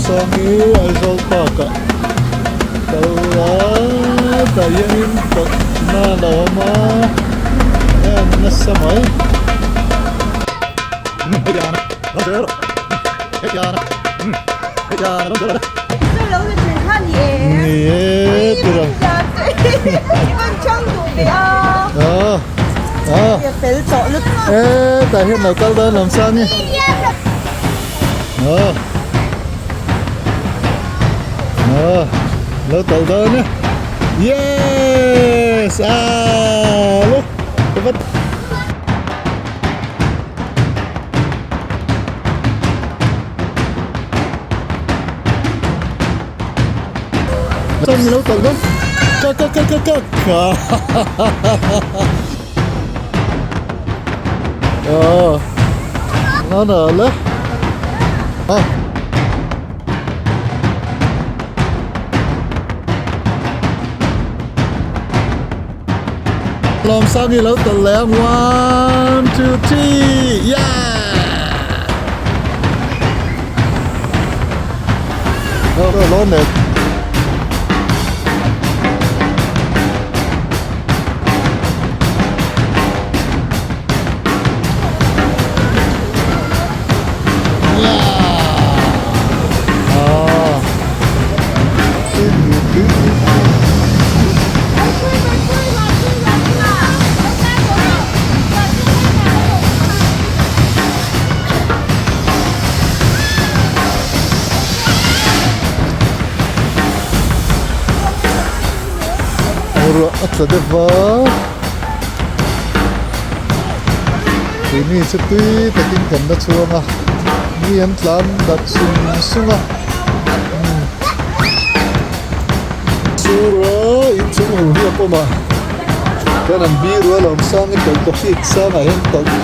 Lawmsang hi Aizawl park ah kal a tah hianin tawlhna a lo awm a en nasa mai. Ni e tira. E tah hian lo kal dawn Lawmsang hi. Ờ. Ờ. Lo tawlh dawn e. Yes! Ah! Look! Ka va Chuan lo tawlh dawn. Ka ka ka ka ka ka. Ờ. Nó nở le. Ờ. Lawmsangi lo tawlh leh ang one two three yeah! Lo lo leh. Ruah a tla deuh va Keini chu tui takin kan la chhuang a mi an tlan darh sung sung a Sura inchung hu hi a pawm a chuan an biru a lawm sang in tawlhpahrit sangah hian tawlh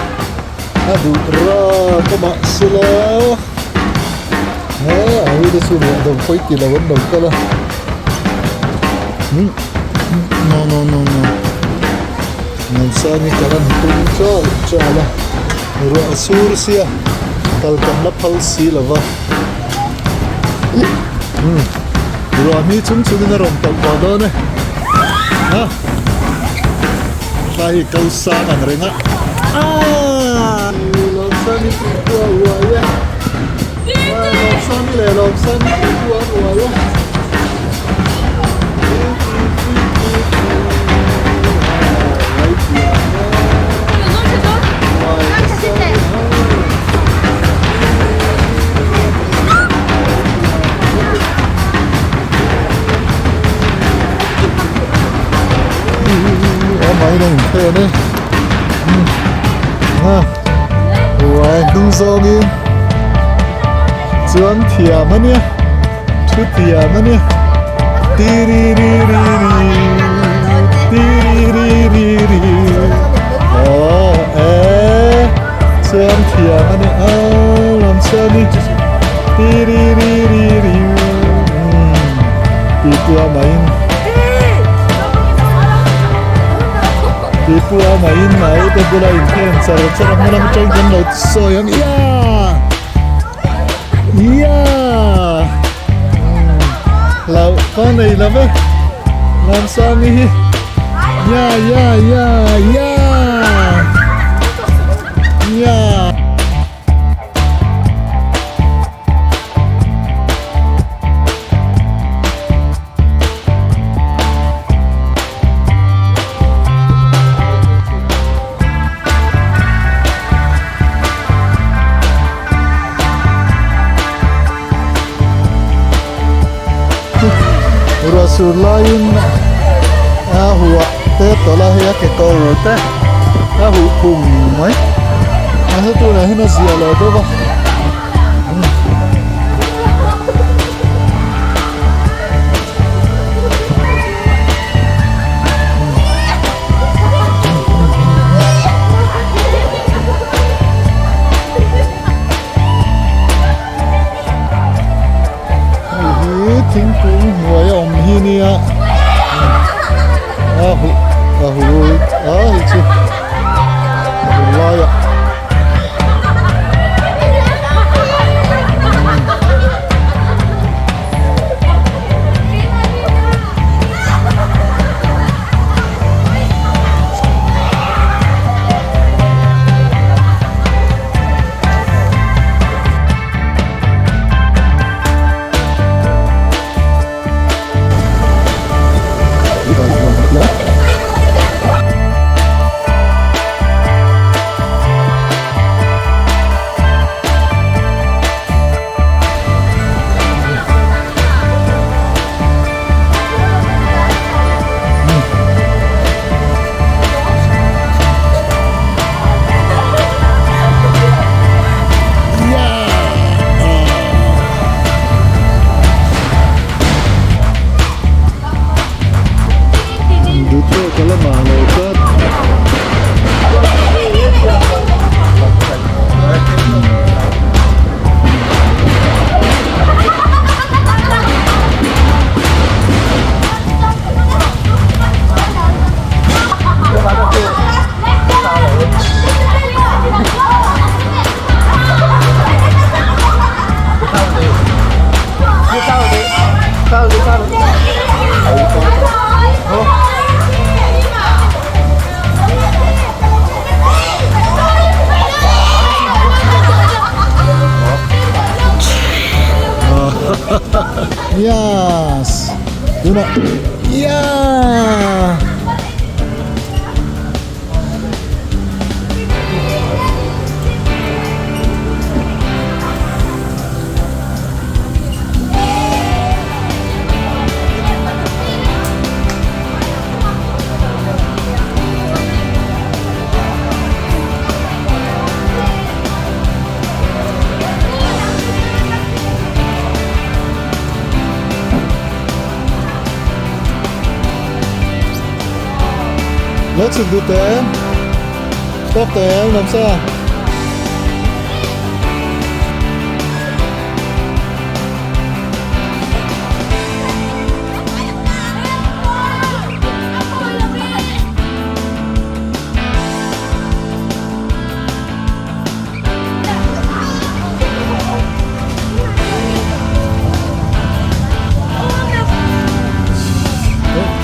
a duh rap a mahsela he a ui te chu ruah do pawi ti lo an lo kal a umm no no no no Lawmsangi kal an tum chal chal a ruah a sur sia kal kan la phal si lo va. Ruah mi chung chungin a rawn tawlh tawh dawn e. Ha! Tlai hi ko sang ang reng a. Aaa! Lawmsami tih pawh a uai e. Lawmsami leh Lawmsami tih pawh an uai e. Hnung zawngin chuan thiam a nia thu thiam a nia ti ri ri ri ri ti ri ri ri ri aw e chuan thiam a nia aw lam chuan i ti ri ri ri ri ti pua maiin ti pua maiin naute bula inkheng char char a hmun atang kan lo sawi ang ia ia hlauh ka nei lo ve Lamsangi hi ya ya ya ya ya Ruah sur laiin a huah te tawlh a hei a kekawr te a huh phung mai a hetunah hian a zia lo deuh a. Hei hi thingkung hnuai a awm hi nia a huh a huh a hei chu a hun laiah. Yes! Tunah Yeah! Lo chhuk duh teh em? Tawk teh em Lamsa?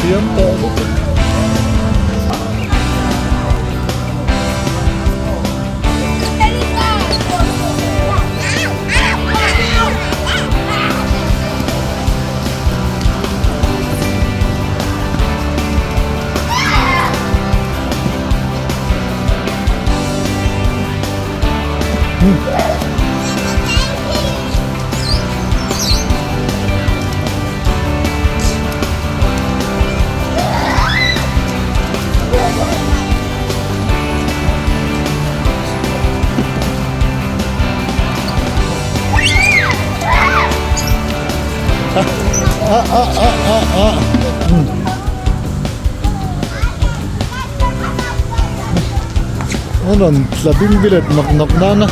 Thiam tawh lutuk. Ah ah ah ah ah. An rawn tla bing bilet nawk nawk nana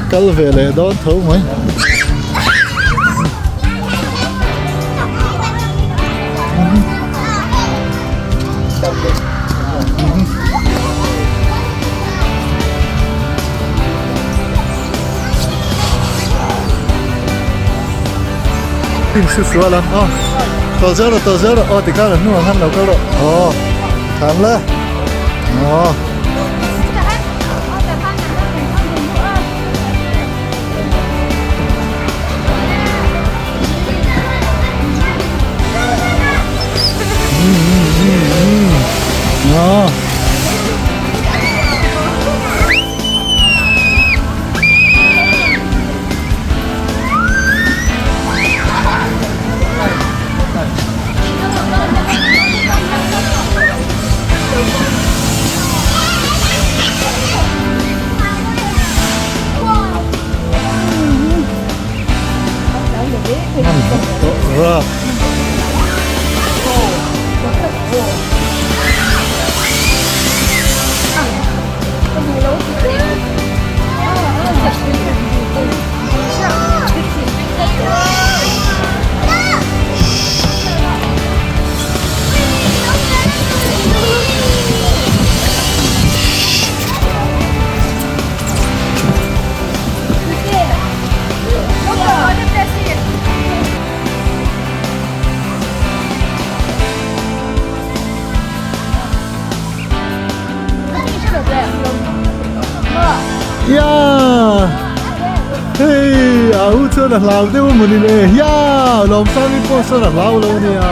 kal ve leh dawn tho mai. Sual ang aw tawh zel rawh tawh zel rawh aw tikhan a hnungah khan lo kal rawh aw thlan la aw. Aw. Yeah! Hei, a u chuan a hlau deuh a mawni le. Yeah! Lawmsangin pawh sawn a hlau lo a nia.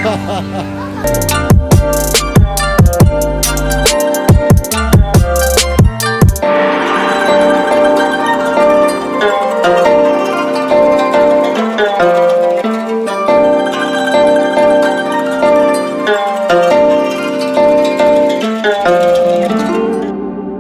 Ha ha ha.